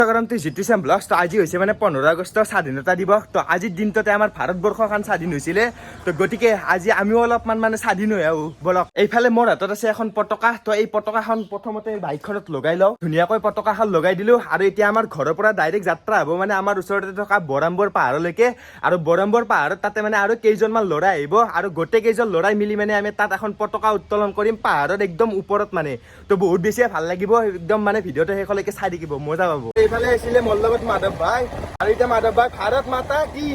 স্বাগতম two Jitu Shyam blogs. তো আজি হৈছে মানে 15 আগষ্ট, স্বাধীনতা দিৱস। তো আজিৰ দিনটোতে আমাৰ ভাৰতবৰ্ষখন স্বাধীন হৈছিলে। তো গতিকে আজি আমিও অলপমান মানে স্বাধীন হৈ আহোঁ বলক। এইফালে মোৰ হাতত আছে এখন পতাকা। তো এই পতাকাখন প্ৰথমতে বাইকখনত লগাই লওঁ। ধুনীয়াকৈ পতাকাখন লগাই দিলোঁ আৰু এতিয়া আমাৰ ঘৰৰ পৰা ডাইৰেক্ট যাত্ৰা হ'ব মানে আমাৰ ওচৰতে থকা বৰাম্বৰ পাহাৰলৈকে। আৰু বৰাম্বৰ পাহাৰত তাতে মানে আৰু কেইজনমান ল'ৰা আহিব আৰু গোটেই কেইজন ল'ৰাই মিলি মানে আমি তাত এখন পতাকা উত্তোলন কৰিম পাহাৰত একদম ওপৰত মানে। তো বহুত বেছিয়ে ভাল লাগিব একদম, মানে ভিডিঅ'টো শেষলৈকে চাই থাকিব, মজা পাব। এইফালে আছিলে মোৰ লগত মাধৱ ভাই আৰু এতিয়া মাধৱ ভাই, ভাৰত মাতা কি,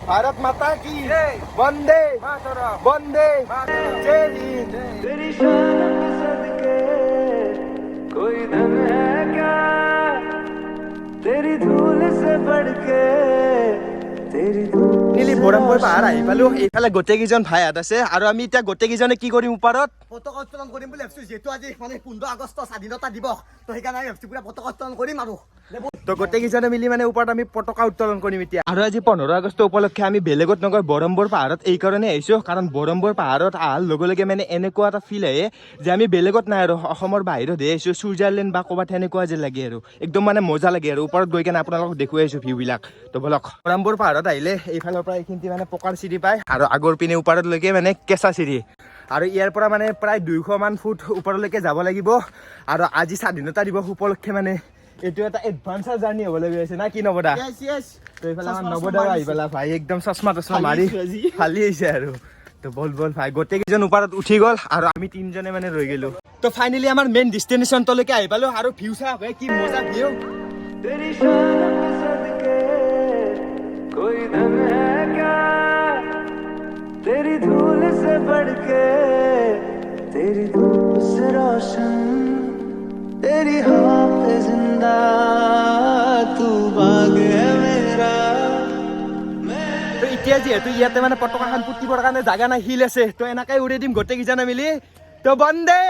ভাৰত মাতা কি, বন্দে বন্দে, জয় হিন্দ। तेरी शान पे सदके कोई धन है क्या? तेरी धूल से बढ़ के तेरी धूल ফাইনেলি বৰম্বৰ পাহাৰ আহি পালো। এইফালে গোটেইকেইজন ভাইহঁত আছে আৰু আমি এতিয়া গোটেইকেইজনে কি কৰিম ওপৰত? পতাকা উত্তোলন কৰিম বুলি ভাবিছো। যিহেতু আজি মানে 15 আগষ্ট, স্বাধীনতা দিৱস, তো সেইকাৰণে আমি ভাবিছো পুৰা পতাকা উত্তোলন কৰিম আৰু। তো গোটেইকেইজনে মিলি মানে ওপৰত আমি পতাকা উত্তোলন কৰিম এতিয়া। আৰু আজি 15 আগষ্ট উপলক্ষে আমি বেলেগত নগৈ বৰম্বৰ পাহাৰত এইকাৰণে আহিছো, কাৰণ বৰম্বৰ পাহাৰত অহাৰ লগে লগে মানে এনেকুৱা এটা ফিল আহে যে আমি বেলেগত নাই আৰু অসমৰ বাহিৰতহে আহিছো, ছুইজাৰলেণ্ড বা ক'ৰবাত সেনেকুৱা যেন লাগে আৰু একদম মানে মজা লাগে। আৰু ওপৰত গৈ কেনে আপোনালোকক দেখুৱাই আছো ভিউবিলাক। তো বলক। বৰম্বৰ পাহাৰত আহিলে এইফালৰ পৰা এইখিনি মানে পকাৰ চিৰি পায় আৰু আগৰ পিনে ওপৰলৈকে মানে কেঁচা চিৰি। আৰু ইয়াৰ পৰা মানে প্ৰায় 200 মান ফুট ওপৰলৈকে যাব লাগিব। আৰু আজি স্বাধীনতা দিৱস উপলক্ষে মানে এইটো এটা এডভান্সাৰ জাৰ্ণি হ'বলৈ গৈ আছে না কি নৱদা? তো এইফালে আমাৰ নৱদাও আহি পেলা ভাই, একদম চশমা তচমা মাৰি ফালি আহিছে আৰু। তো বল বল ভাই, গোটেইকেইজন ওপৰত উঠি গ'ল আৰু আমি তিনিজনে মানে ৰৈ গ'লো। তো ফাইনেলি আমাৰ মেইন ডেষ্টিনেশ্যনটোলৈকে আহি পালো আৰু ভিউ চাওক, কি মজা ভিউ। तेरी शान पे सदके कोई धन है क्या? तेरी धूल से बढ़ के तेरी धूप से रोशन, तेरी हवा पे जिंदा, तू बाग है मेरा। তো এতিয়া যিহেতু ইয়াতে মানে পতাকাখন পুতিবৰ কাৰণে জাগা নাই, শিল আছে, তো এনেকাই উৰাই দিম গোটেইকেইজনে মিলি। তো বন্দে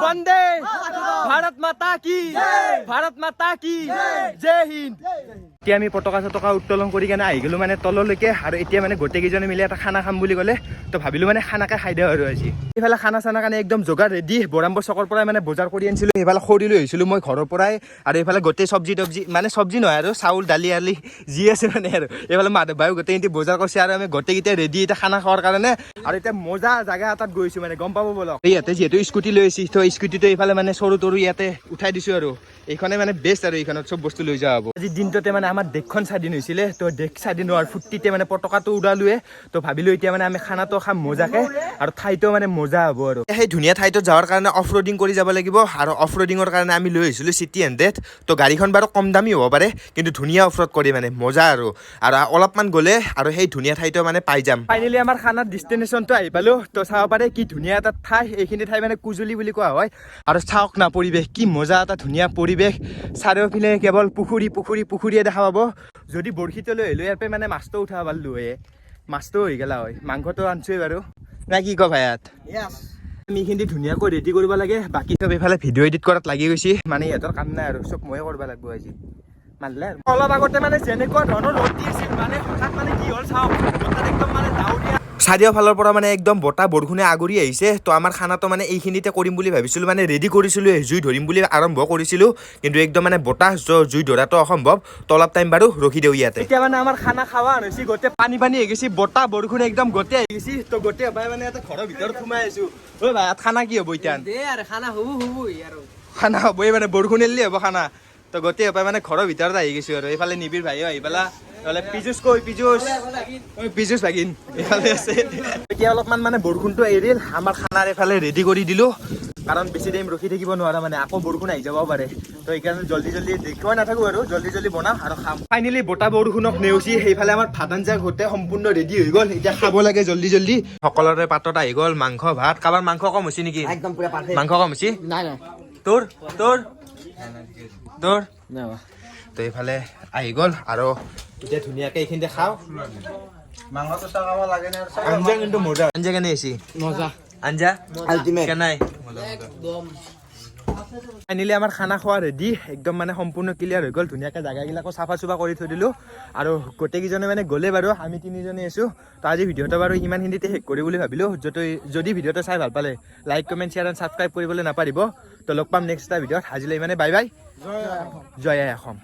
বন্দে, ভাৰত মাতা কি, ভাৰত মাতা কি, জয় হিন্দ। এতিয়া আমি পতাকা চতকা উত্তোলন কৰি কেনে আহি গ'লো মানে তললৈকে। আৰু এতিয়া মানে গোটেইকেইজনে মিলি এটা খানা খাম বুলি ক'লে, তো ভাবিলো মানে খানাকে খাই দিওঁ আৰু আজি। এইফালে খানা চানা কাৰণে একদম যোগাৰ ৰেডি। বৰাম্বৰ চকৰ পৰাই মানে বজাৰ কৰি আনিছিলোঁ। সেইফালে খৰি লৈ আহিছিলোঁ মই ঘৰৰ পৰাই। আৰু এইফালে গোটেই চব্জি তব্জি, মানে চব্জি নহয় আৰু চাউল দালি আলি যি আছে মানে। আৰু এইফালে মাধৱ ভাইও গোটেইখিনি বজাৰ কৰিছে আৰু আমি গোটেইকেইটাই ৰেডি এতিয়া খানা খোৱাৰ কাৰণে। আৰু এতিয়া মজা জাগা এটাত গৈছোঁ মানে, গম পাব বলক। ইয়াতে যিহেতু স্কুটি লৈ আহিছি, তো স্কুটিটো এইফালে মানে চৰু তৰু ইয়াতে উঠাই দিছোঁ আৰু এইখনে মানে বেষ্ট আৰু এইখনত চব বস্তু লৈ যোৱা হ'ব। আজি দিনটোতে মানে আমাৰ দেশখন স্বাধীন হৈছিলে, তো দেশ স্বাধীন হোৱাৰ ফূৰ্তিতে মানে পতাকাটো উৰালোৱে। তো ভাবিলো এতিয়া মানে আমি খানাটো খাম মজাকে আৰু ঠাইটো মানে মজা হ'ব। আৰু সেই ধুনীয়া ঠাইটোত যোৱাৰ কাৰণে অফ ৰোডিং কৰি যাব লাগিব আৰু অফ ৰোডিঙৰ কাৰণে আমি লৈ আহিছিলোঁ চিটি 100। তো গাড়ীখন বাৰু কম দামী হ'ব পাৰে, কিন্তু ধুনীয়া অফ ৰোড কৰি মানে মজা আৰু। আৰু অলপমান গ'লে আৰু সেই ধুনীয়া ঠাইটো মানে পাই যাম। ফাইনেলি আমাৰ খানাৰ ডেষ্টিনেশ্যনটো আহি পালোঁ। তো চাব পাৰে কি ধুনীয়া এটা ঠাই। এইখিনি ঠাই মানে কুজুলি বুলি কোৱা হয়। আৰু চাওক না পৰিৱেশ, কি মজা এটা ধুনীয়া পৰিৱেশ। চাৰিওফালে কেৱল পুখুৰী পুখুৰী পুখুৰীয়ে দেখা পাব। যদি বৰশীটো লৈ আহিলোঁ ইয়াৰ পৰা মানে মাছটো উঠাব পাৰিলোঁ হয়, মাছটো হৈ গ'লা হয়। মাংসটো আনছোৱেই বাৰু, না কি ক ভাইয়াত? আমি এইখিনি ধুনীয়াকৈ ৰেডি কৰিব লাগে। বাকী চব এইফালে ভিডিঅ' এডিট কৰাত লাগি গৈছে। মানে ইহঁতৰ কাম নাই আৰু চব ময়ে কৰিব লাগিব আজি মানলে। আৰু অলপ আগতে মানে যেনেকুৱা ধৰণৰ ৰ'দ দি আছিল, মানে হঠাৎ মানে কি হ'ল চাওক, হঠাৎ একদম মানে ডাৱৰীয়া, চাৰিওফালৰ পৰা মানে একদম বতাহ বৰষুণে আগুৰি আহিছে। তো আমাৰ খানাটো মানে এইখিনিতে কৰিম বুলি ভাবিছিলোঁ, মানে ৰেডি কৰিছিলোঁ, জুই ধৰিম বুলি আৰম্ভ কৰিছিলোঁ, কিন্তু একদম মানে বতাহ, জুই ধৰাটো অসম্ভৱ। তো অলপ টাইম বাৰু ৰখি দিওঁ ইয়াতে। এতিয়া মানে আমাৰ খানা খাৱা হৈছে, গোটেই পানী পানী হৈ গৈছে, বতাহ বৰষুণ একদম গোটেই আহি গৈছে। তো গোটেই ভাই মানে এটা ঘৰৰ ভিতৰত সোমাই আছো। ঐ ভাই, খানা কি হ'ব এতিয়া? দে আৰু খানা হ'ব হ'বই আৰু। খানা হ'বই মানে, বৰষুণ এৰিলে হ'ব খানা। তো গোটেই সোপাই মানে ঘৰৰ ভিতৰত আহি গৈছো। আৰু এইফালে নিবিৰ ভাইও আহি পেলা। এইফালে পীযুষ কৈ, পীযুষ, ঐ পীযুষ ভাগিন এইফালে আছে। এতিয়া অলপমান মানে বৰষুণটো এৰিল। আমাৰ খানাৰ এইফালে ৰেডি কৰি দিলো, কাৰণ বেছি টাইম ৰখি থাকিব নোৱাৰা, মানে আকৌ বৰষুণ আহি যাব পাৰে। তো সেইকাৰণে জল্দি জল্দি দেখুৱাই নাথাকো আৰু জল্দি জল্দি বনাম আৰু খাম। ফাইনেলি বতাহ বৰষুণক নেওচি সেইফালে আমাৰ ভাত আঞ্জা গোটেই সম্পূৰ্ণ ৰেডি হৈ গ'ল। এতিয়া খাব লাগে জল্দি জল্দি। সকলোৰে পাতত আহি গ'ল মাংস ভাত। কাৰোবাৰ মাংস কম হৈছে নেকি? একদম পুৰা পাৰফেক্ট। মাংস কম হৈছে? নাই নাই। তোৰ তোৰ তোৰ নাই। তো এইফালে আহি গ'ল আৰু এতিয়া ধুনীয়াকে এইখিনিতে খাওঁ। আঞ্জা কিন্তু মজা। আঞ্জা কেনে হৈছে? মজা। আঞ্জা আল্টিমেট। কেনাই? একদম। ফাইনেলি আমাৰ খানা খোৱা ৰেডি, একদম মানে সম্পূৰ্ণ ক্লিয়াৰ হৈ গ'ল। ধুনীয়াকৈ জাগাবিলাকো চাফা চুফা কৰি থৈ দিলোঁ আৰু গোটেইকেইজনে মানে গ'লে বাৰু, আমি তিনিজনে আছোঁ। তো আজি ভিডিঅ'টো বাৰু ইমানখিনিতে শেষ কৰি বুলি ভাবিলোঁ। যদি ভিডিঅ'টো চাই ভাল পালে like, comment, share and subscribe কৰিবলৈ নাপাহৰিব। তো তো লগ পাম নেক্সট এটা ভিডিঅ'ত। আজিলৈ ইমানে, বাই বাই, জয় আই অসম।